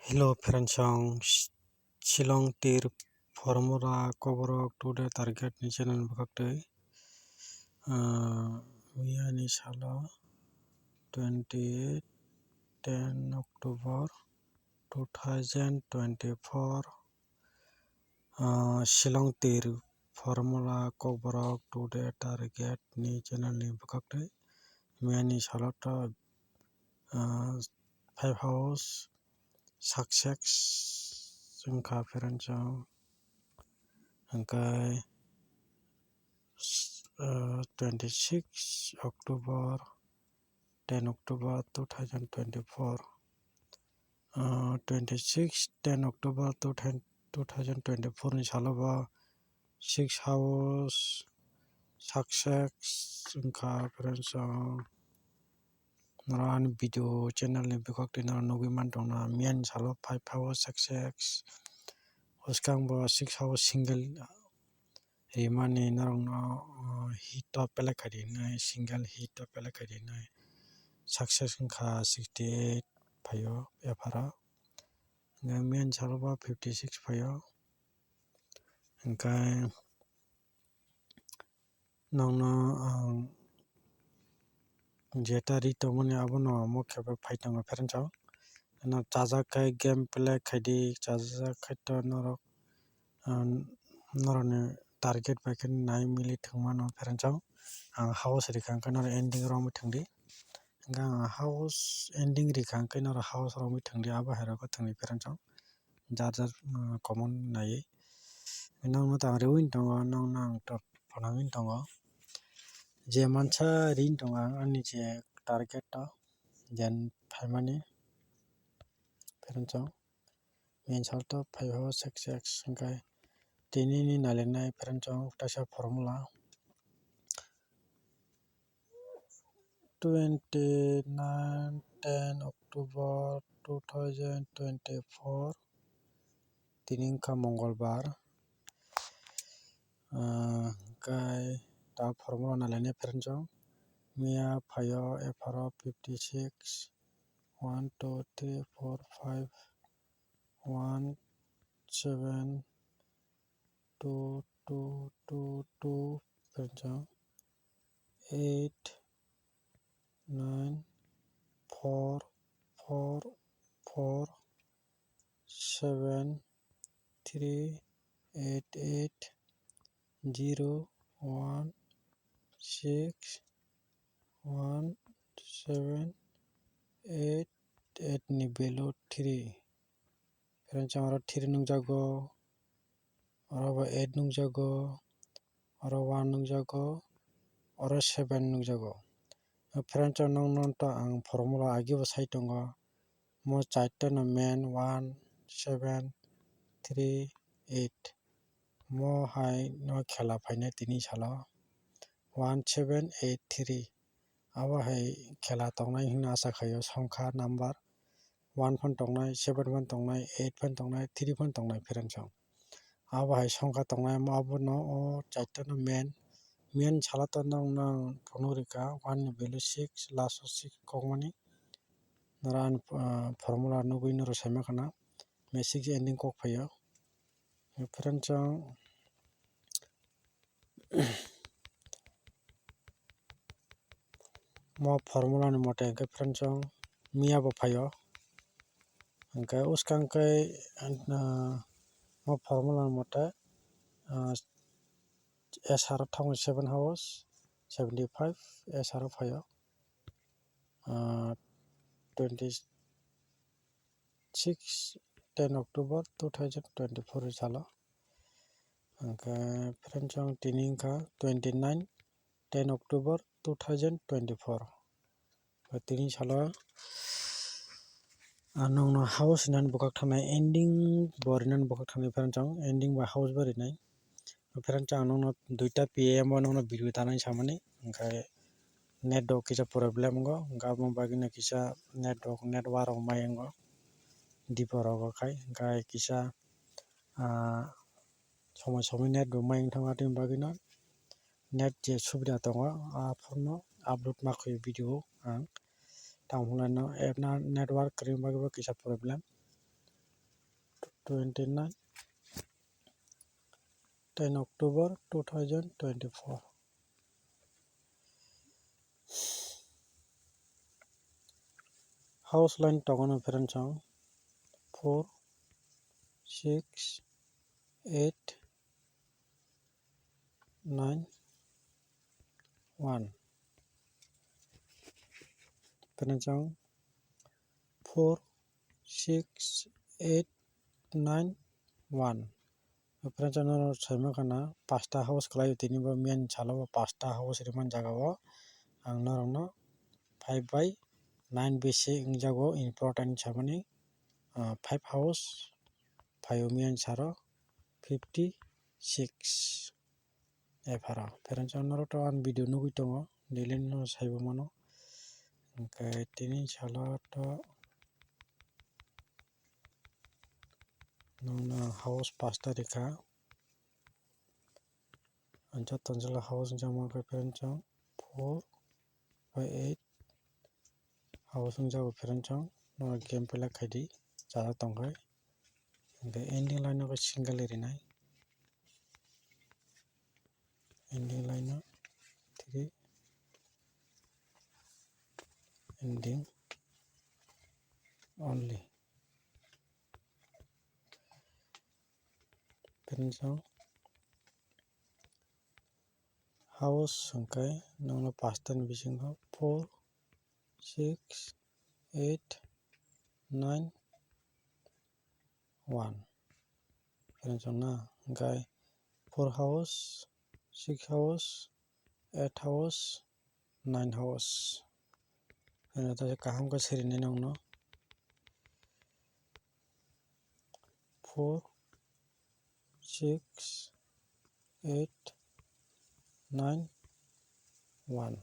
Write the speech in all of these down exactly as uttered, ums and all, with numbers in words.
Hello friends, ang Sh-, Shillong tir formula kokborok today target ni channel bwkhaktwi. Ah, miyani salo twenty eight ten October two thousand twenty four, ah, Shillong tir formula kokborok today target ni channel ni bwkhaktwi. Miyani salo to, ah, five house success wngkha friends, hwnkhe, ah, twenty six October, ten October two thousand twenty four, ah, twenty six ten October two thousand twenty four ni salo bo six house success wngkha friends. Norok ani video channel ni bwkhaktwi norok nugwi mantongna, miyani salo five house success, bwskang bo six house single rimani norokno, ah, hit o pelek khaidi hinwi, single hit o pelek khaidi hinwi success wngkha sixty eight phaio F R o. Hwnkhe miyani salo bo fifty six phaio. Hwnkhe nokno ang jeta ri tongmani abono omo khe bai phai tongo friends o. Ano chajak khe game play khaidi, chajak khe to norok, ah, norokni target bai khe nai mili thwngmano friends o. Ang house rikha hwnkhe norok ending romwi thwngdi. Hwnkhe ang house ending rikha hwnkhe norok house romwi thwngdi, abo hai rokhe thwngdi friends o. Jar jar, ah, common naiwi. Nokno tang riwi tongo, nokno ang tok phunangwi tongo. Je mansa rini tongo ang ani je target o, jen phaimani friends o. Main sal to phai o six X hwnkhe tini ni nailiknai friends o, kaisa formula. Twenty nine ten October two thousand twenty four, tini wngkha Mongolbar. Ah, hwnkhe ta formula nailainai friends o, miya phaio F R o fifty six, one two three four five, one seven two two two two friends o, eight nine four four four seven three eight eight zero one six one seven eight eight ni value three. Friends o oro three nukjago, oro bo eight nukjago, oro one nukjago, oro seven nukjago. Friends o nokno to ang formula agi bo sai tongo. Mo charta no main one seven three eight. Mo hai no khela phainai tini salo one seven eight three. Abo hai khela tongnai hwnwi asa khaio, songkha number one phan tongnai, seven phan tongnai, eight phan tongnai, three phan tongnai friends o. Abo hai songkha tongnai, abono o charta no main, main salo to nokno ang phunuk rikha, one ni value six, last o six kokmani. Noro ani, ah, formula nugwi noro saima khana, six ending kok phaio. Friends o, mo formula ni mote hwnkhe friends o miya bo phaio. Hwnkhe uskang khe, ah, mo formula ni mote, ah, S R o thango seven house, seventy five S R o phaio. Ah, twenty six ten October two thousand twenty four salo. Hwnkhe friends o ang tini wngkha twenty nine ten October two thousand twenty four. Tini salo ang nokno house rinani bwkhak thanai, ending bo rinani bwkhak thanai friends o, ending bai house bo rinai. Friends o ang nokno duita P M o nokno video tanai samani, hwnkhe net rok kisa problem wngo, hwnkhe aboni bagwino kisa net rok, network rok mai wngo, dipo rogo khai, hwnkhe kisa, ah, somoi somoi net bo mai wng thangma tini bagwino net je subida tongo, aphurno upload ma khaio video ang, tamo hwnlano app na network kwrwini bagwi bo kisa problem. twenty-nine, ten October two thousand twenty-four. House line tongo no friends, ang four, six, eight, nine, one. Friends, ang four, six, eight, nine, one. Friends, ang norok saima khana pasta house khlai o, tini bo main salo bo pasta house rimani jaga o. Ang norokno five by nine bisi wngjago important samani, ah, five house phaio main saro fifty six epharo. Friends, ang norok to ang video nugui tongo, daily no saibo mano. Hwnkhe tini salo to nwngno house pasta rikha. Ang joto jila house wngjakma khe friends, ang four by eight house wngjago friends, ang norok game pela khaidi chajak tongkhai. Hwnkhe ending line o khe single rinai. Ending line o three, ending only. Friends, ang house hwnkhe nwngno pasta ni bisingo four, six, eight, nine, one. Friends, ang na hwnkhe four house, six house, eight house, nine house. Hwnkhe kaham khe sirinai nwngno. Four, six, eight, nine, one.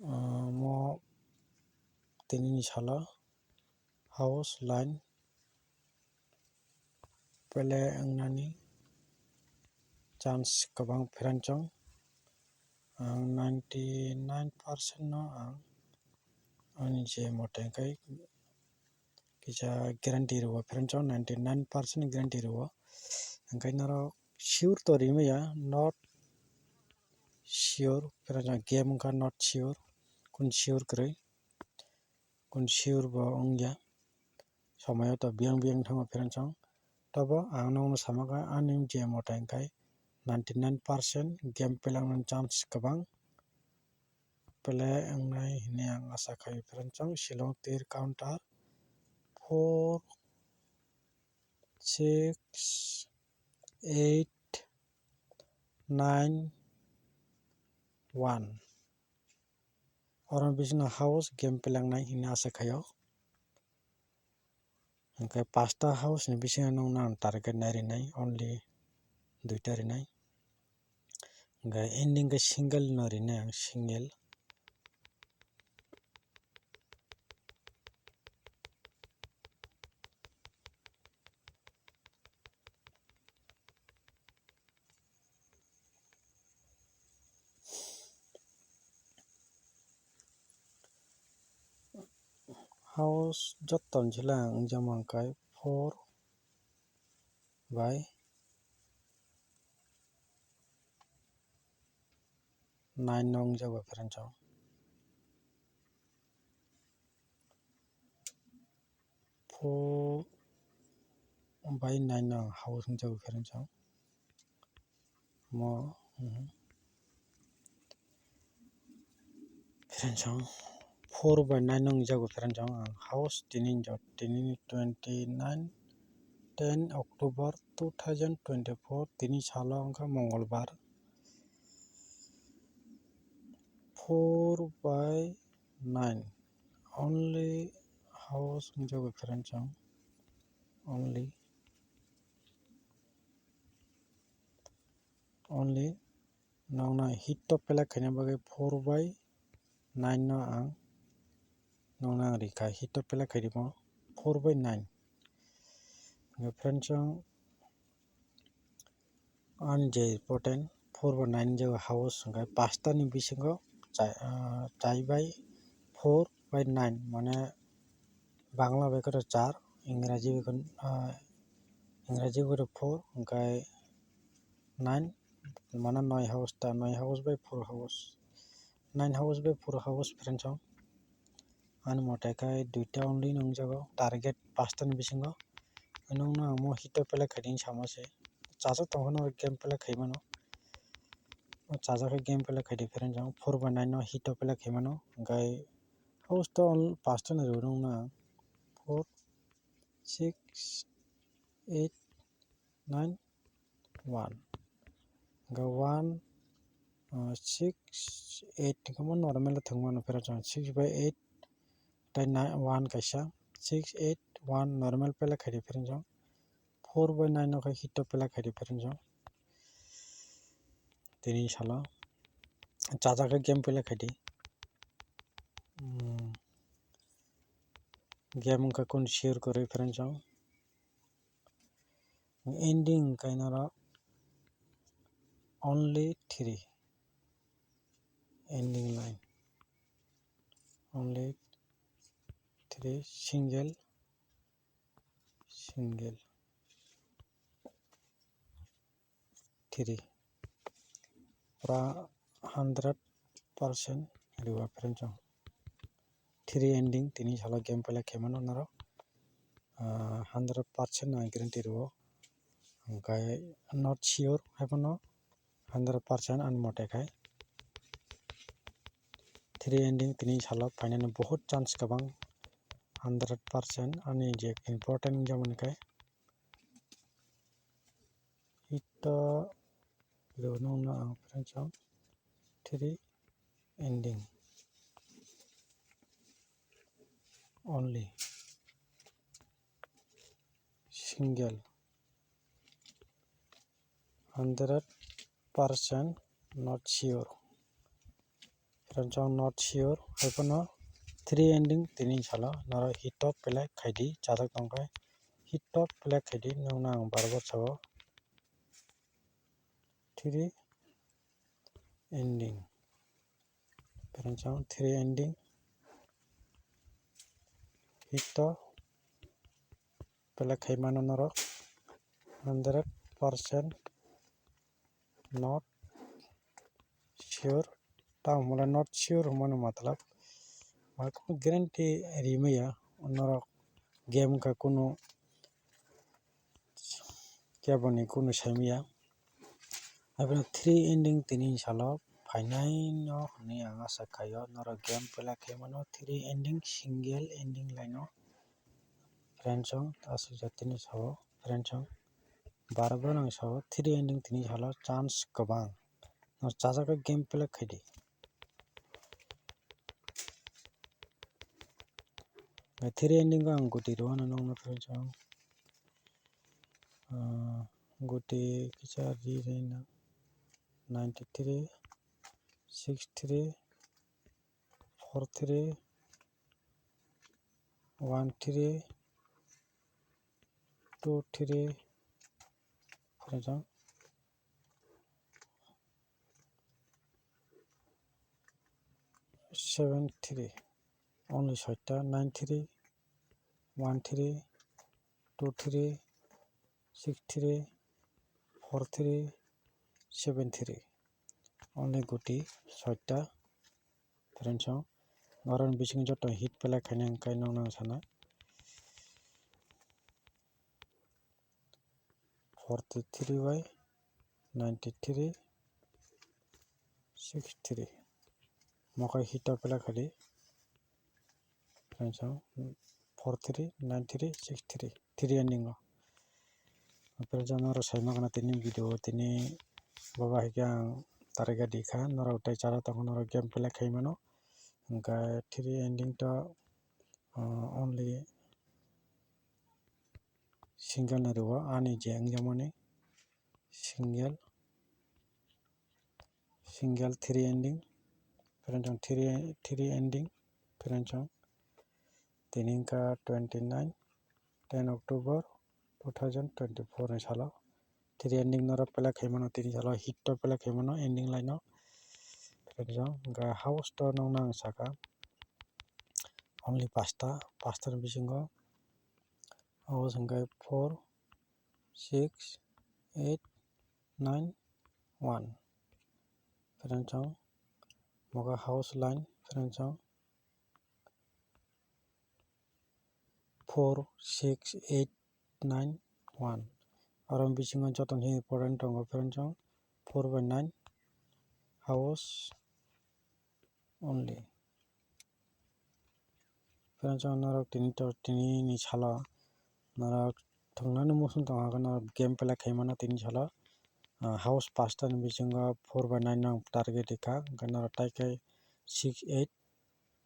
Ah, mo tinini salo house line pele wngnani chance kwbang friends, ang ninety nine percent no ang ani je mote hwnkhe kisa guarantee rwo friends, ninety nine percent guarantee rwo. Hwnkhe norok sure to rimaya, not sure friends, game wngkha not sure, kun sure kwrwi, kun sure bo wngya. Somoyo to biyang biyang thango friends, ang tobo ang nokno sama kha ani je mote hwnkhe ninety nine percent game pelangmani chance kwbang. Pele wngnai hwnwi ang asa khaio friends, ang Shillong tir counter four, six, eight, nine, one. Oro bisingno house game pelangnai hwnwi asa khaio. Hwnkhe pasta house ni bisingo nwngno ang target nai rinai, only duita rinai. Hwnkhe ending khe single no rinai ang, single. House joto ni sila ang wngjakma hwnkhe four by nine no wngjago friends, ang four by nine no ang house wngjago friends, ang mo, mhm. Friends, ang four by nine no wngjago friends, ang house tini wngjago, tini twenty nine ten October two thousand twenty four, tini salo wngkha Mongolbar. Four by nine only house wngjago friends, ang only, only nokno hit to pelak khaina bagwi four by nine no ang nokno ang rikha, hit to pelak khairimo four by nine. Friends, ang ani je important four by nine je house hwnkhe pasta ni bisingo chai, ah, chai by four by nine, mane Bangla bai khe char, Ingraji bai khe, ah, Ingraji bai khe four, hwnkhe nine, mane noi house ta, noi house bai four house, nine house bai four house, friends, o. Ani mote khe duita only nungjago, target pasta ni bisingo. Nungno ang mo hit o play khaidi hinwi samo se. Chajak tongkhe no game play khai mano. O chajak khe game play khaidi, friends, o. Four by nine no hit o play khai mano. Hwnkhe house to pasta ni rw nungno ang. Four, six, eight, nine, one. Hwnkhe one, uh, six, eight hwnkhe mo normal thwng mano, friends, o. Six by eight tei nine, one kaisa, six, eight, one normal play khaidi, friends, o. Four by nine no khe hit o play khaidi, friends, o. Tini salo chajak khe game play khaidi. Hmm. Game wngkha kunu sure kwrwi, friends, o. Ending wngkha norok only three. Ending line. Only three, single, single. Three. Pura hundred percent rw, friends, o. Three ending tini salo game play khai mano norok. Ah, hundred percent no ang guarantee rw. Hwnkhe not sure hai phano hundred percent ani mote khai. Three ending tini salo phainani bohut chance kwbang, hundred percent ani je important wngya mani khai. Hit o rw nungno ang, friends, o, three ending only, single, hundred percent not sure. Friends, o not sure hai phano three ending tini salo norok hit o play khaidi, chajak tongkhe hit o play khaidi, nungno ang bar bar sao. Three ending. Friends, o three ending hit o play khai mano norok, hundred percent not sure. Tamo hwnmale not sure hwnmani matlab, ba kunu guarantee rimaya, norok game wngkha kunu keboni kunu saimaya. Haibeno three ending tini salo phainai no hwnwi ang asa khaio, norok game play khai mano three ending, single ending line o. Friends, o aswk jatini sao, friends, o bar bar ang sao, three ending tini salo chance kwbang. No chajak khe game play khaidi. Three ending o ang guti rwna nukno, friends, o, ah, guti kisa ri rwna, ninety three, six three, four three, one three, two three, friends, o, seven three, only soita, nine three, one three, two three, six three, four three, seven three, only guti soita, friends, o. Norok bising joto hit play khaina hwnkhe nokno ang sana. Forty three by ninety three, six three. Mokai hit o play khaidi. Friends, o, four three nine three six three, three ending o. Friends, o norok saima khana tini video tini baba hai khe ang target di kha, norok tei chara tongo, norok game play khai mano. Hwnkhe three ending to, o, only single ni rwo ani je wngjakmani single, single three ending, friends, o three, three ending, friends, o tini wngkha twenty nine, ten October two thousand twenty four ni salo three ending norok play khai mano, tini salo hit to play khai mano ending line o, friends, o hwnkhe house to nokno ang saka only pasta, pasta ni bisingo House hwnkhe four six eight nine one. Friends, ang moga house line, friends, ang four six eight nine one. Aro bisingo joto ni important tongo, friends, ang four by nine house only. Friends, ang norok tini to, tini ni salo norok thwngnani muchung tong khe norok game play khai mano tini salo. Ah, house pasta ni bisingo four by nine no target rikha, hwnkhe norok tai khe six eight,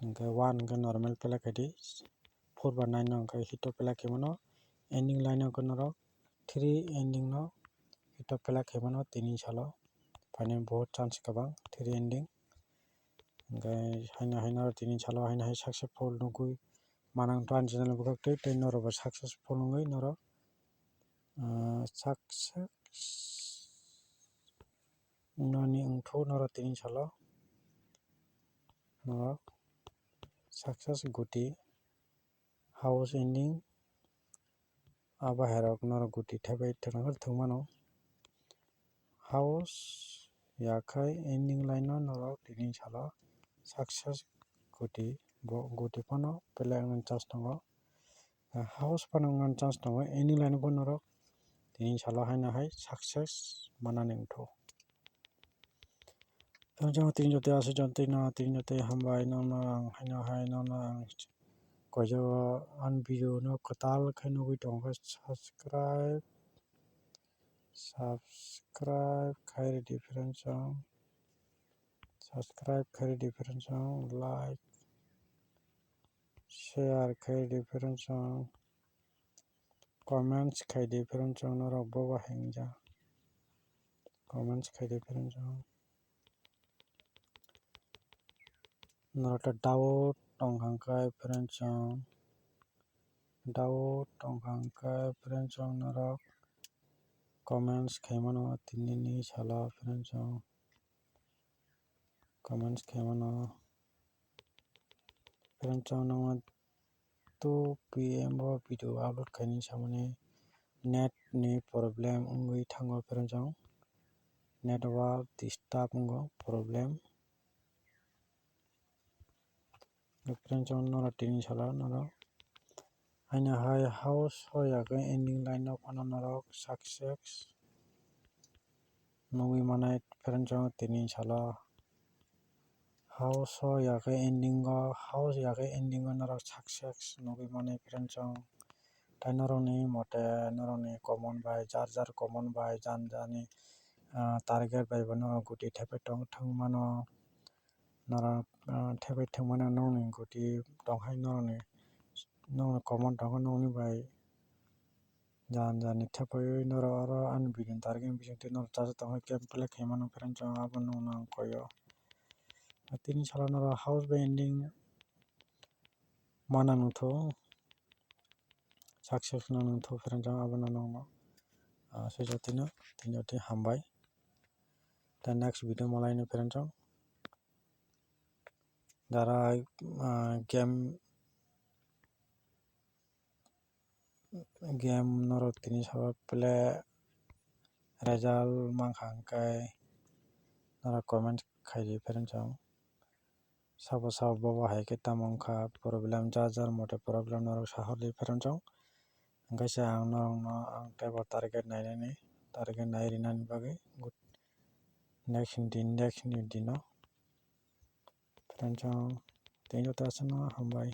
hwnkhe one hwnkhe normal play khai di, four by nine no hwnkhe hit o play khai mano, ending line o hwnkhe norok three ending no hit o play khai mano tini salo. Phainai bohut chance kwbang three ending. Hwnkhe haino haino tini salo haino hai successful nugwi manang to ani channel bwkhak tei tei norokbo successful wngwi norok, ah, success nani wngthok norok tini salo norok success guti house ending. Abo hai rok norok guti thaibai thwng mano. House ya khai ending line no norok tini salo success guti, bo guti phano play wngna chance tongo. House phano wngna chance tongo, ending line bo norok tini salo haino hai success manani wngthok. Tini joto aswk jon twi no, tini joto hambai, nono ang haino hai, nono ang koijago ani video no kwtal khe nugwi tongo, subscribe, subscribe khai rwdi friends, subscribe khai rwdi friends, like, share khai rwdi friends, comments khai di friends, norok bobo hingjak comments khai di friends. Norok ta doubt tongkha hwnkhe friends, doubt tongkha hwnkhe friends, norok comments khai mano tini ni salo friends, comments khai mano friends, nangma two P M o video upload khaini samani net ni problem wngwi thango friends, network disturb wngo problem. Friends, norok tini salo norok haino hai house o ya khe ending line no phano norok success nugwi manai friends, tini salo house o ya khe ending o, house ya khe ending o norok success nugwi manai friends. Tai norokni mote norokni common bai jar jar common bai jan jani, ah, target bai bo norok guti thaipai tong thang mano. Norok, ah, thaipai thang mano nokni guti tong hai norokni, nokni common tongo nokni bai. Jan jani thepaiwi norok oro ani video ni target ni bisingtwi norok chacha tongwi gameplay khaimano friends, abo nokno ang koyo. Tini salo norok house by ending mana nukthok, success no nukthok friends, abono nokno, ah, swijak tino tini jotoni hambai. Tei next video malaino friends, jara, ah, game game norok tini sabo play result mankha hwnkhe norok comment khaidi friends, sabo sabo bobo hai khe tamo wngkha problem, jar jar mote problem norok sahordi friends, hwnkhe se ang norokno ang teibo target nainani, target nai rinani bagwi next ni din, next ni dino friends, tini joto aswkno hambai.